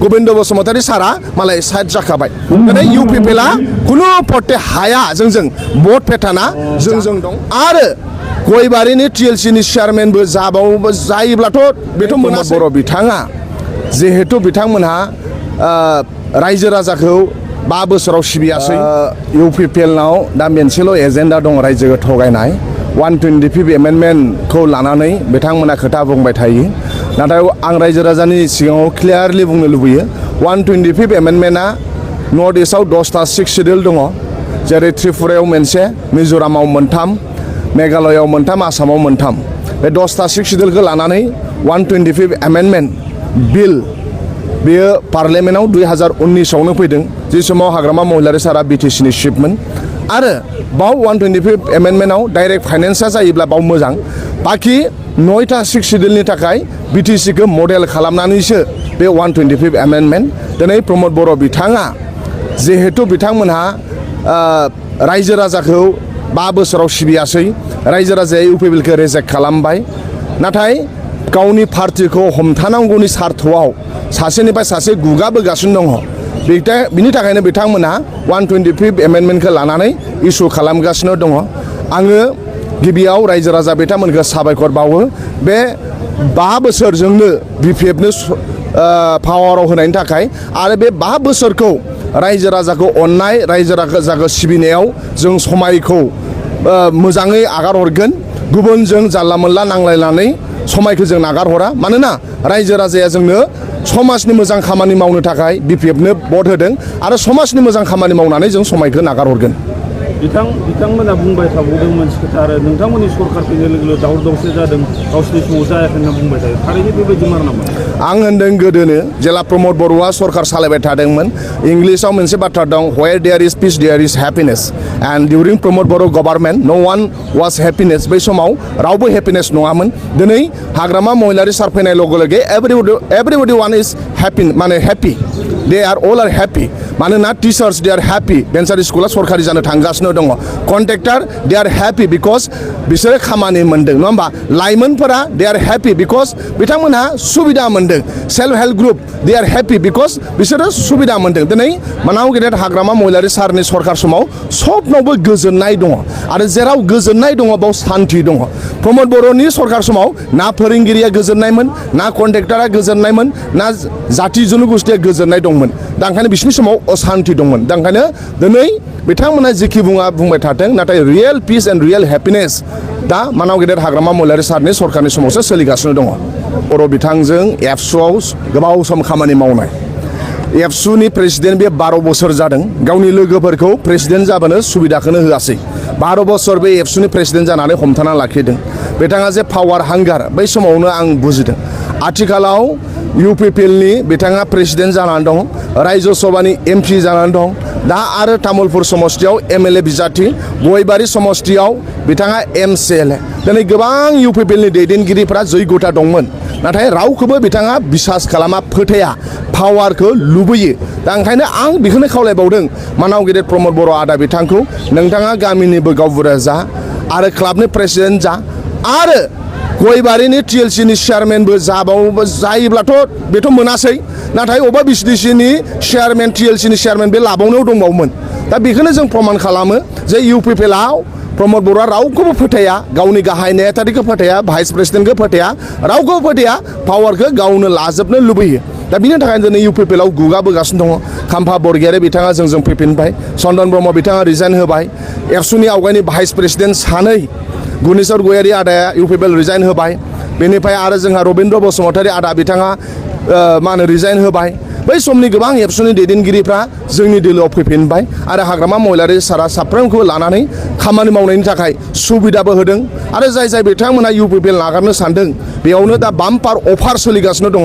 गोविंद बसुमतारी सारा मालाय साइड जाखाबाय दिनै इउपिपिएलआ कुनु पटे हाया जोंजों भट फेटाना जोंजों दं आरो गयबारिनि टिएलसिनि चेयारमेनबो जायोब्लाथ' बेथ' मोनासै बर' बिथाङा जिहेतु बिथांमोनहा रायजो राजाखौ 5 बोसोराव सिबियासै इउपिपिएलनाव दा मोनसेल' एजेन्डा दं रायजोखौ थगायनाय 125 एमेन्डमेन्टखौ लानानै बिथांमोना खोथा बुंबाय थायो नाथाय आं रायजो राजानि सिगाङाव क्लियारलि बुंनो लुबैयो 125 एमेन्डमेन्टआ नर्थ इस्टआव 10टा 6 शेड्युल दङ जेरै त्रिपुरायाव मोनसे मिजोरामाव 3 मेघालयआव 3 आसामाव 3 बे 10टा 6 शेड्युलखौ लानानै 125 एमेन्डमेन्ट बिल बेयो पार्लियामेन्टआव 2019आवनो फैदों जे समाव हाग्रामा महिलारि सारा बिटिसिनि चिफमोन आरो बाव 125 एमेन्डमेन्टआव डाइरेक्ट फाइनेन्सआ जायोब्ला बाव मोजां बाखि 9टा 6 शेड्युलनि थाखाय बिटिसिखौ मडेल खालामनानैसो बे 125 एमेन्डमेन्ट दिनै प्रमद बर' बिथाङा जिहेतु बिथांमोनहा रायजो राजाखौ 5 बोसोराव सिबियासै रायजो राजाया इउपिपिएलखौ रिजेक्ट खालामबाय नाथाय गावनि पार्टिखौ हमथानांगौनि सार्थआव सासेनिफ्राय सासे गुगाबोगासिनो दङ बिनि थाखायनो बिथांमोनहा 125 एमेन्डमेन्टखौ लानानै इसु खालामगासिनो दङ आङो गिबियाव रायजो राजा बिथांमोनखौ साबायखर बावो बे 5 बोसोरजोंनो बिपिएफनो पावाराव होनायनि थाखाय आरो बे 5 बोसोरखौ रायजो राजाखौ अननाय रायजो राजाखौ सिबिनायाव जों समायखौ मोजाङै आगार हरगोन गुबुनजों जानला मोनला नांलायनानै समायखौ जों नागार हरा मानोना रायजो राजाया जोंनो समाजनि मोजां खामानि मावनो थाखाय बिपिएफनो भट होदों आरो समाजनि मोजां खामानि मावनानै जों समायखौ नागार हरगोन बिथांमोना बुंबाय थाबावदों मोनसे खोथा आरो नोंथांमोननि सरकार फैनाय लोगो लोगो दावराव दावसि जादों गावसिनि समाव जायाखै होनना बुंबाय थायो थारैनो बेबायदि मार नामा आं होनदों गोदोनो जेला प्रमद बर'आ सरकार सालायबाय थादोंमोन इंलिसाव मोनसे बाथ्रा दं where there is peace there is happiness and during Pramod Boro' government no one was happiness बै समाव रावबो हैप्पीनेस नङामोन दिनै हाग्रामा महिलारि सार फैनाय लोगो लोगो एभरिबडी वान इज हैप्पी माने happy they are all are happy मानोना टीचार्स दे आर हैप्पी भेन्सार स्कुला सरकारि जानो थांगासिनो दङ contractor they are happy because बिसोरो खामानि मोनदों नङा होमबा लाइमोनफोरा दे आर हैप्पी बिकज बिथांमोनहा सुबिदा मोनदों self help group Day are happy because बिसोरो सुबिदा मोनदों दिनै मानाव गेदेर हाग्रामा महिलारि सारनि सरकार समाव सबनावबो गोजोननाय दङ आरो जेराव गोजोननाय दङ बाव सान्थि दङ प्रमद बर'नि सरकार समाव ना फोरोंगिरिया गोजोननायमोन ना कन्ट्रेक्टरा गोजोननायमोन ना जाति जनगोष्ठिया गोजोननाय दंमोन दा ओंखायनो बिसोरनि समाव असान्थि दंमोन दा ओंखायनो दिनै बिथांमोना जेखि बुंबाय थाथों नाथाय real piece and real happiness दा मानाव गेदेर हाग्रामा महिलारि सारनि सरकारनि समावसो सोलिगासिनो दङ बर' बिथांजों एबसुआव गोबाव सम खामानि मावनाय एबसुनि प्रेसिडेन्ट बे 12 बोसोर जादों गावनि लोगोफोरखौ प्रेसिडेन्ट जाबानो सुबिदाखौनो होआसै 12 बोसोर बे एबसुनि प्रेसिडेन्ट जानानै हमथाना लाखिदों बिथाङा जे पावार हांगार बै समावनो आं बुजिदों आथिखालाव इउपिपिएलनि बिथाङा प्रेसिडेन्ट जानानै दं रायजो सभानि एमपि जानानै दं दा आरो तामुलपुर समष्टियाव एमएलए बिजाथि गयबारि समष्टियाव बिथाङा एमसिएलए दिनै गोबां इउपिपिएलनि दैदेनगिरिफोरा जयग'था दंमोन नाथाय रावखौबो बिथाङा बिसास खालामा फोथाया पावारखौ लुबैयो दा ओंखायनो आं बेखौनो खावलायबावदों मानाव गेदेर प्रमद बर' आदा बिथांखौ नोंथाङा गामिनिबो गावबुरा जा आरो क्लाबनि प्रेसिडेन्ट जा आरो गयबारिनि टिएलसिनि चेयारमेनबो जायोब्लाथ' बेथ' मोनासै नाथाय अबा बिटिसिनि चेयारमेन टिएलसिनि चेयारमेन बे लाबावनायाव दंबावोमोन दा बेखौनो जों प्रमान खालामो जे इउपिपिएलआव प्रमद बर'आ रावखौबो फोथाया गावनि गाहाय नेहाथारिखौ फोथाया भाइस प्रेसिडेन्टखौ फोथाया रावखौबो फोथाया पावारखौ गावनो लाजोबनो लुबैयो दा बिनि थाखायनो दिनै इउपिपिएलआव गुगाबोगासिनो दङ खाम्फा बरगयारि बिथाङा जोंजों फैफिनबाय चन्दन ब्रह्म बिथाङा रिजाइन होबाय एबसुनि आवगायनि भाइस प्रेसिडेन्ट सानै गुनेश्वर गयारि आदाया इउपिपिएल रिजाइन होबाय बेनिफ्राय आरो जोंहा रबीन्द्र बसुमतारी आदा बिथाङा रिजाइन होबाय बै समनि गोबां एबसुनि दैदेनगिरिफ्रा जोंनि दोलोआव फैफिनबाय आरो हाग्रामा महिलारि सारा साफ्रोमखौबो लानानै खामानि मावनायनि थाखाय सुबिदाबो होदों आरो जाय बिथांमोना इउपिपिएल नागारनो सानदों बेयावनो दा बाम्पार अफार सोलिगासिनो दङ।